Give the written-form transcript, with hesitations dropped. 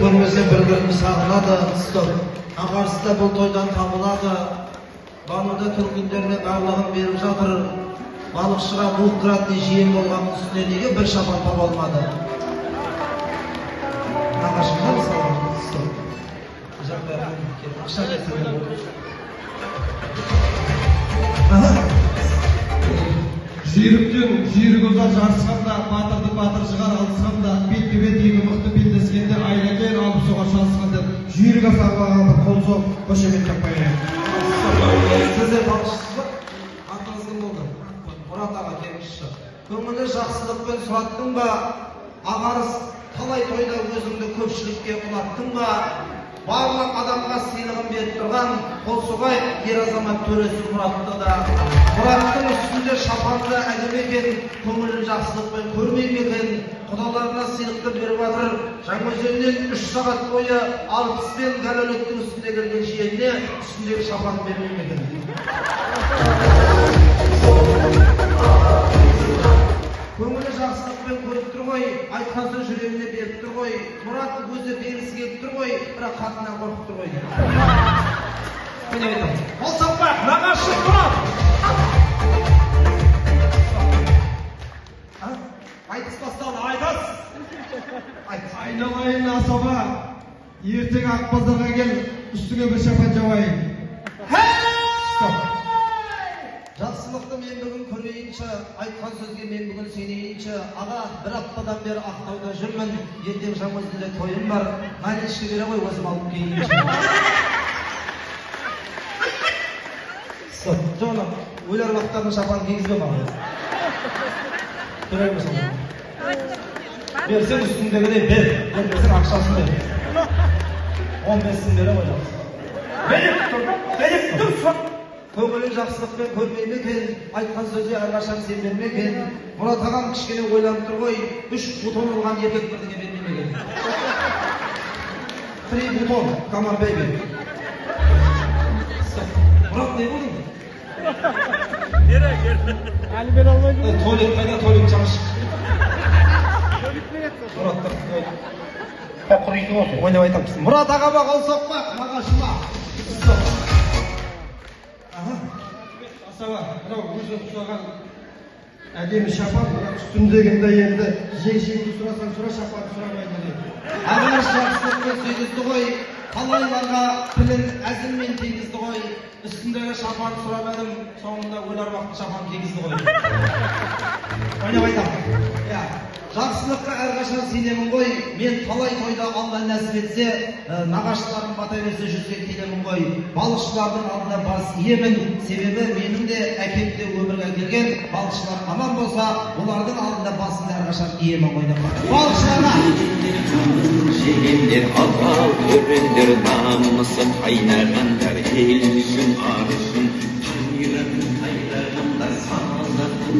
Көрмесе бір-бірін сағынады. Стоп. Ағарысы да бұл тойдан табылады. Бануда төркіндеріне барлығын беріп жатыр. Балықшыға двукратный жиен болғанның үстіне неге бір шапан таба алмады? Нағашымда мысалы. Стоп. Ақша берсе. Аха. Жүйріктен жүйрік озар жарысқанда, батырды батыр жығар алысқанда, бетпе бет екі мықты белдескенде, айлакер алып соға шалысқанда, жүйрік асабаға бір қол соғып, қошеметтеп қояйық. Сіз де балықшысыз ба? Атыңыз кім болды? Мұрат аға, келіңізші. Көңілі жақсылықпен сұраттың ба? Ағарыс, талай тойда өзіңді көпшілікке ұнаттың ба? Барлық адамға сыйлығын беріп тұрған қол соғайық ер азамат төресі Мұратты да. Мұраттың үстінде шапанды әдемі екен, көңілін жақсылықпен көрмей ме екен? Құдаларына сыйлықты беріп жатыр. Жаңаөзеннен 3 сағат бойы 60-пен гололедтің үстінде келген жиеніне үстіндегі шапанын бермей ме екен? Көңілі жақсылықпен көріп тұр ғой, айтқан сөз жүрегіне беріп тұр ғой. Мұрат өзі бергісі келіп тұр ғой, бірақ қатыннан қорқып тұр ғой. Міне айтамын. Қол соқпайық, нағашы Мұрат. А? Айтыс басталды, айтыс. Айт. Айналайын асаба, ертең ақ базарға кел, үстіңе бір шапан жабайын. Стоп. Жақсылықты мен бүгін көрейінші, айтқан сөзге мен бүгін сенейінші. Аға, бір аптадан бері Ақтауда жүрмін, ертең Жаңаөзенде тойым бар, наличка бере ғой, өзім алып келейінші. Стоп. Жоқ, ана өлі аруақтардың шапанын кигізбе маған. Керек емес ол. Берсең үстіңдегідей бер, бермесең ақшасын бер. 15 мың бере ғой жақсы. Беріп тұр, беріп тұр. Көңілін жақсылықпен көрмей ме екен, айтқан сөзге әрқашан сенбей ме екен? Мұрат ағам кішкене ойланып тұр ғой, 3 бутон алған еркек бірдеңе бермей ме екен? 3 бутон, come on baby. Стоп. Мұрат, не болдың? Әлі бере алмайды. Туалет қайда, туалет жаңшық. Мұрат ойнап айтамыз. Мұрат ағама қол соқпақ, нағашыма. Стоп. Аха. Асаба, мынау өзі ұқсаған әдемі шапан, бірақ үстіндегінде енді жеңшеңді сұрасаң сұра, шапан сұрамайды дейді. Ағаш жақсылықпен сүйгізді ғой, талайларға тілін әзілмен тигізді ғой. Үстіндегі шапан сұрамадым, соңында өлі аруақтың шапанын кигізді ғой. Ойнап айтамын. Иә. Жақсылыққа әрқашан сенемін ғой. Мен талай тойда Алла нәсіп етсе, нағашыларым бата берсе жүзге келемін ғой. Балықшылардың алдына бас иемін. Себебі менің де әкем де өмірге келген балықшылар аман болса, олардың алдында басымды әрқашан иемін ғой деп. Балықшыларға Жегендер, адал өрендер, намысы қайнағандар, ел үшін, ар үшін, қайратын қайрағандар, қазақтың